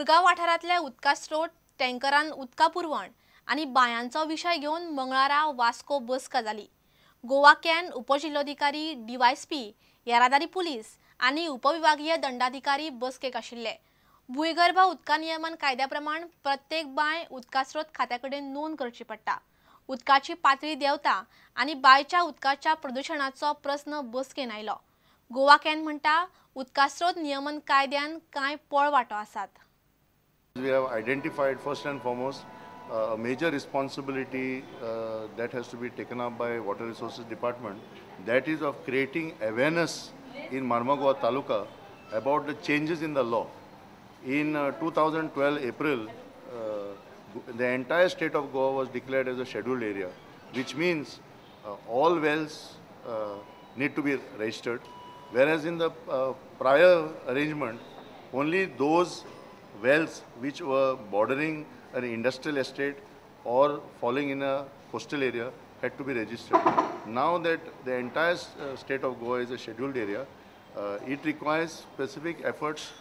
मुरगांव वाठारांतल्या उदका स्रोत टँकरान उदका पुरवण आनी बांयांचो विशय घेवन मंगळारा वास्को बसका जाली. गोवा can उपजिल्लोधिकारी, डीवायएसपी, येरादारी पुलीस आनी उपविभागीय दंडाधिकारी बसकेक आशिल्ले. भूंयगर्भ उदका नियमन कायद्या प्रमाण प्रत्येक बांय उदका स्रोत खात्या कडेन नोंद करची पडटा. उदकाची पातळी देंवता आनी बांयच्या उदकाच्या प्रदुशणाचो प्रस्न बसकेन आयलो. गोवा can म्हणटा उदका स्रोत नियमन कायद्यान कांय पळवाटो आसात. We have identified first and foremost a major responsibility that has to be taken up by Water Resources Department, that is of creating awareness in Marmagoa Taluka about the changes in the law. In 2012 April, the entire state of Goa was declared as a scheduled area, which means all wells need to be registered, whereas in the prior arrangement, only those wells which were bordering an industrial estate or falling in a coastal area had to be registered. Now that the entire state of Goa is a scheduled area, it requires specific efforts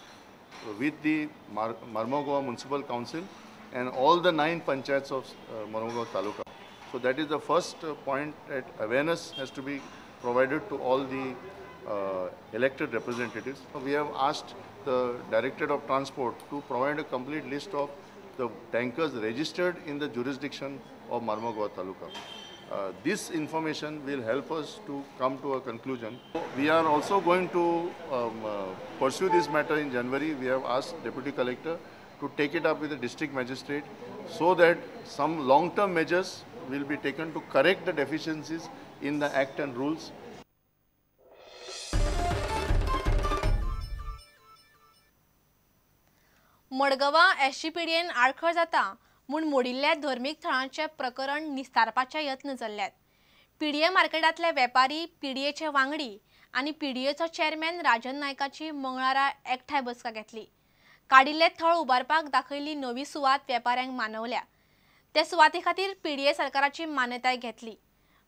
with the Marmagoa Municipal Council and all the 9 panchayats of Marmagoa Taluka. So that is the first point, that awareness has to be provided to all the elected representatives. We have asked the Directorate of Transport to provide a complete list of the tankers registered in the jurisdiction of Marmagoa Taluka. This information will help us to come to a conclusion. We are also going to pursue this matter in January. We have asked Deputy Collector to take it up with the district magistrate so that some long-term measures will be taken to correct the deficiencies in the act and rules. मडगांवां SGPDN आडखळ जाता म्हूण मोडिल्ल्या धर्मीक थळांचें प्रकरण निस्तारपाचे यत्न चल्ल्यात. PDA मार्केटांतले वेपारी, पीडीएचे वांगडी आनी पीडीएचो चेअरमॅन राजन नायकाची मंगळारा एकठांय बसका घेतली. काडिल्लें थळ उबारपाक दाखयल्ली नवी सुवात वेपाऱ्यांक मानवल्या. ते सुवाते खातीर पीडीए सरकाराची मान्यताय घेतली.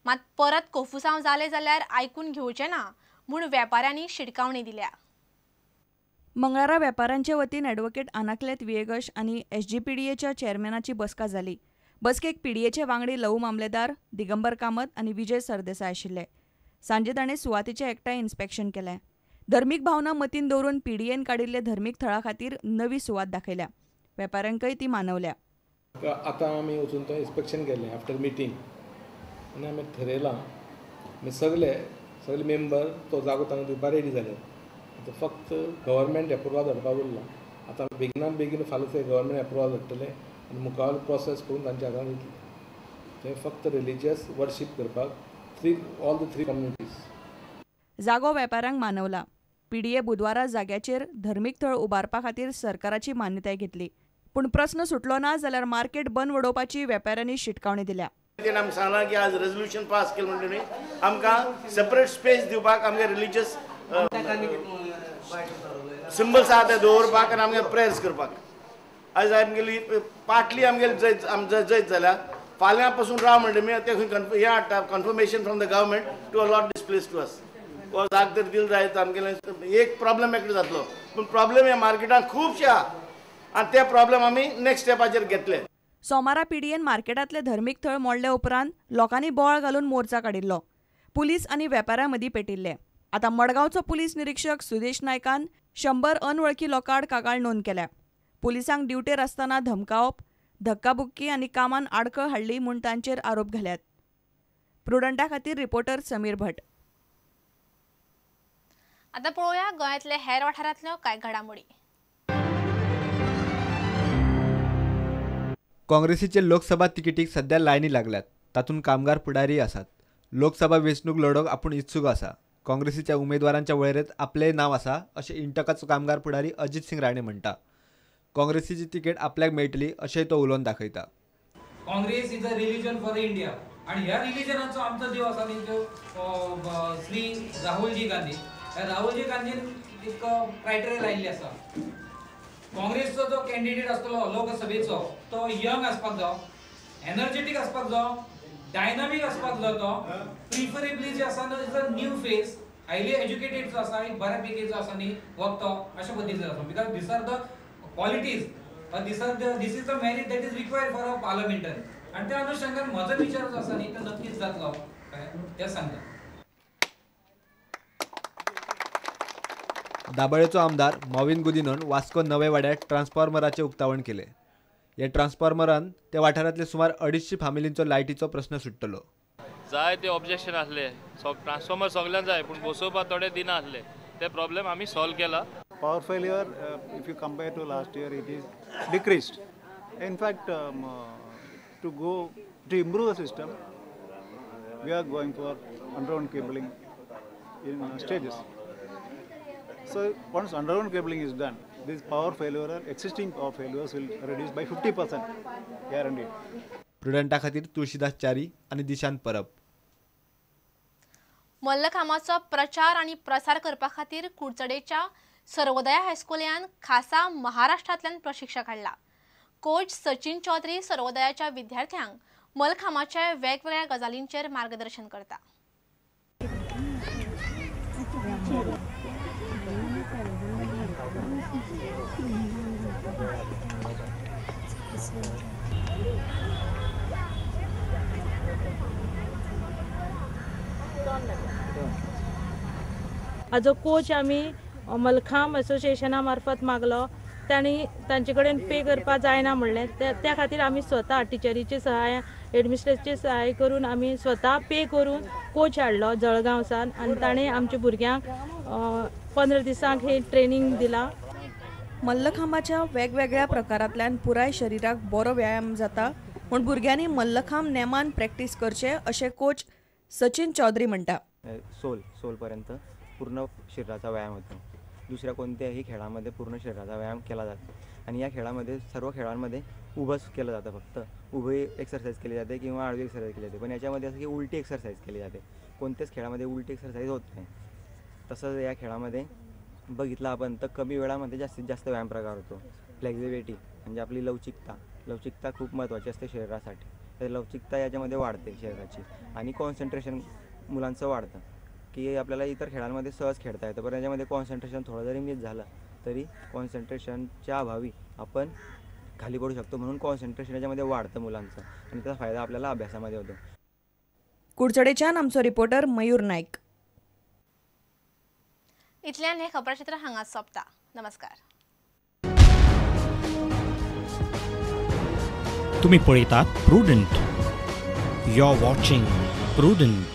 मात परत कोफुसांव जालें जाल्यार आयकून घेवचें ना म्हूण वेपाऱ्यांनी शिटकावणी दिल्या. मंगळारा वेपाऱ्यांचे वतीन ॲडव्होकेट आनाक्लेत विएगश आनी एसजीपीडीएच्या चेअरमॅनाची बसका जाली. बसकेक पीडीएचे वांगडी लवू मामलेदार, दिगंबर कामत आनी विजय सरदेसाय आशिल्ले. सांजे ताणें सुवातेचें एकठांय इन्स्पेक्शन केलें. धर्मीक भावना मतीन दवरून पीडीएन काडिल्ले धर्मीक थळा खातीर नवी सुवात दाखयल्या. वेपाऱ्यांकय ती मानवल्या. आतां आमी वचून थंय इन्स्पेक्शन केलें आफ्टर मिटींग आनी आमी ठरयलां आमी सगळे सगळे मेंबर तो जागो तांकां दिवपाक रेडी जाले. आतां फक्त गव्हर्मेंट एप्रुवल धाडपाक उरलां. आतां बेगिनान बेगीन फाल्यां ते गव्हर्मेंट एप्रुवल धाडटले आनी मुखार प्रोसेस करून तांच्या हातान दितले. थंय फक्त रिलिजियस वर्शीप करपाक ऑल the three communities. जागो वेपाऱ्यांक मानवला. पीडीए बुधवारा जाग्याचेर धर्मीक थळ उबारपा खातीर सरकाराची मान्यताय घेतली. पूण प्रस्न सुटलो ना जाल्यार मार्केट बंद वडोवपाची वेपाऱ्यांनी शिटकावणी दिल्या. आमी सांगलां की आज रेजोल्युशन पास केलें म्हणटकीर आमकां सेपरेट स्पेस दिवपाक आमगे रिलिजियस सिंबल्स आहा ते दवरपाक आनी आमगे प्रेयर्स करपाक. आयज आमगेली पाटली आमगेली जैत जैत जाल्या. फाल्यां पासून राव म्हणटा ते खंय हें हाडटा confirmation from the government to allot this place to us. हो जाग जर दिल जायत आमगेलें एक प्रॉब्लम एकलो जातलो, पूण प्रॉब्लम ह्या मार्केटान खुबशे आहा आनी ते प्रॉब्लम आमी नेक्स्ट स्टेपाचेर घेतले. सोमारा पीडीएन मार्केटांतले धर्मीक थळ मोडले उपरांत लोकांनी बोवाळ घालून मोर्चा काडिल्लो. पुलीस आनी वेपाऱ्यां मदीं पेटिल्ले. आतां मडगांवचो पुलीस निरीक्षक सुदेश नायकान 100 अनवळखी लोकांआड कागाळ नोंद केल्या. पुलिसांक ड्युटेर आसतना धमकावप, धक्काबुक्की आनी कामान आडखळ हाडली म्हूण तांचेर आरोप घाल्यात. प्रुडंटा खातीर रिपोर्टर समीर भट. आतां पळोवया गोंयांतल्या हेर वाठारांतल्यो कांय घडामोडी. काँग्रेसीचे लोकसभा तिकेटीक सध्या लायनी लागल्यात. तातूंत कामगार फुडारी आसात. लोकसभा वेंचणूक लढोवंक आपूण इत्सूक आसा. काँग्रेसीच्या उमेदवारांच्या वळेरेंत आपलें नांव आसा अशें इंटकाचो कामगार फुडारी अजित सिंग राणे म्हणटा. काँग्रेसीची तिकेट आपल्याक मेळटली अशेंय तो उलोवन दाखयता. Congress is a religion for India आनी ह्या रिलिजनाचो आमचो देव आसा न्ही तो श्री राहुलजी गांधी. ह्या राहुलजी गांधीन एक क्रायटेरिया लायिल्ली आसा. काँग्रेसचो जो कॅन्डिडेट आसतलो लोकसभेचो तो यंग आसपाक जाय, एनर्जेटीक आसपाक जाय, डायनामीक आसपाक जाय. तो प्रिफरेबली जे आसा is a new face, highly educated जो आसा, एक बऱ्या पैकी जो आसा न्ही वक्तो अशा पद्दतीचो आसा. Because these are the qualities This is the merit that is required for a parliamentarian. आनी त्या अनुशंगान म्हजो विचार जो आसा न्ही तो नक्कीच जातलो तें सांगता. दाबाळेचो आमदार मॉविन गुदिनोन वास्को नवे वाड्यार ट्रान्सफॉर्मराचें उक्तावण केलें. ह्या ट्रान्सफॉर्मरान त्या वाठारांतले सुमार 250 फामिलींचो लायटीचो प्रस्न सुट्टलो. जाय ते ऑब्जेक्शन आसले, ट्रान्सफॉर्मर सगळ्यांक जाय पूण बसोवपाक थोडे दिना आसले, ते प्रॉब्लेम आमी सॉल्व केला. Power failure, if you compare to last year, it is decreased. In fact, to improve the system, we are going for underground cabling in stages. So once underground cabling is done, this power failure, existing power failures will reduce by 50% guaranteed. प्रुडंटा खातीर तुळशीदास च्यारी आनी दिशांत परब. मल्लखांबाचो प्रचार आनी प्रसार करपा खातीर कुडचडेच्या सर्वोदया हायस्कुलान खासा महाराष्ट्रांतल्यान प्रशिक्षक हाडला. कोच सचिन चौधरी सर्वोदयाच्या विद्यार्थ्यांक मलखांबाच्या वेगवेगळ्या गजालींचेर मार्गदर्शन करता. हाजो कोच आमी मलखांब एसोसिएशना मार्फत मागलो, तांणी तांचे कडेन पे करपाक जायना म्हणलें. त्या खातीर आमी स्वता टिचरीचे सहाय एडमिनिस्ट्रेटरचे सहाय करून आमी स्वता पे करून कोच हाडलो जळगांवसान आनी ताणें आमच्या भुरग्यांक 15 दिसांक हे ट्रेनींग दिलां. मल्लखांबाच्या वेगवेगळ्या प्रकारांतल्यान पुराय शरिराक बरो व्यायाम जाता म्हूण भुरग्यांनी मल्लखांब नेमान प्रॅक्टीस करचे अशें कोच सचिन चौधरी म्हणटा. सोलपर्यंत पूर्ण शरीराचा व्यायाम होतो. दुसऱ्या कोणत्याही खेळामध्ये पूर्ण शरीराचा व्यायाम केला जातो आणि या खेळामध्ये सर्व खेळांमध्ये उभंच केलं जातं, फक्त उभी एक्सरसाइज केली जाते किंवा आडवी एक्सरसाइज केली जाते, पण याच्यामध्ये असं की उलटी एक्सरसाइज केली जाते. कोणत्याच खेळामध्ये उलटी एक्सरसाइज होत नाही. तसंच या खेळामध्ये बघितलं आपण तर कमी वेळामध्ये जास्तीत जास्त व्यायाम प्रकार होतो. फ्लेक्झिबिलिटी म्हणजे आपली लवचिकता खूप महत्त्वाची असते शरीरासाठी, तर लवचिकता याच्यामध्ये वाढते शरीराची आणि कॉन्सन्ट्रेशन मुलांचं वाढतं की आपल्याला इतर खेळांमध्ये सहज खेळता येतं, पण याच्यामध्ये कॉन्सन्ट्रेशन थोडं जरी मिस झालं तरी कॉन्सन्ट्रेशनच्या अभावी आपण खाली पडू शकतो, म्हणून कॉन्सन्ट्रेशन याच्यामध्ये वाढतं मुलांचं आणि त्याचा फायदा आपल्याला अभ्यासामध्ये होतो. कुडचडेच्यान आमचो रिपोर्टर मयूर नाईक. इतल्यान हे खबराचित्र हांगा सोंपता. नमस्कार. तुम्ही पळयतात Prudent. You are watching Prudent.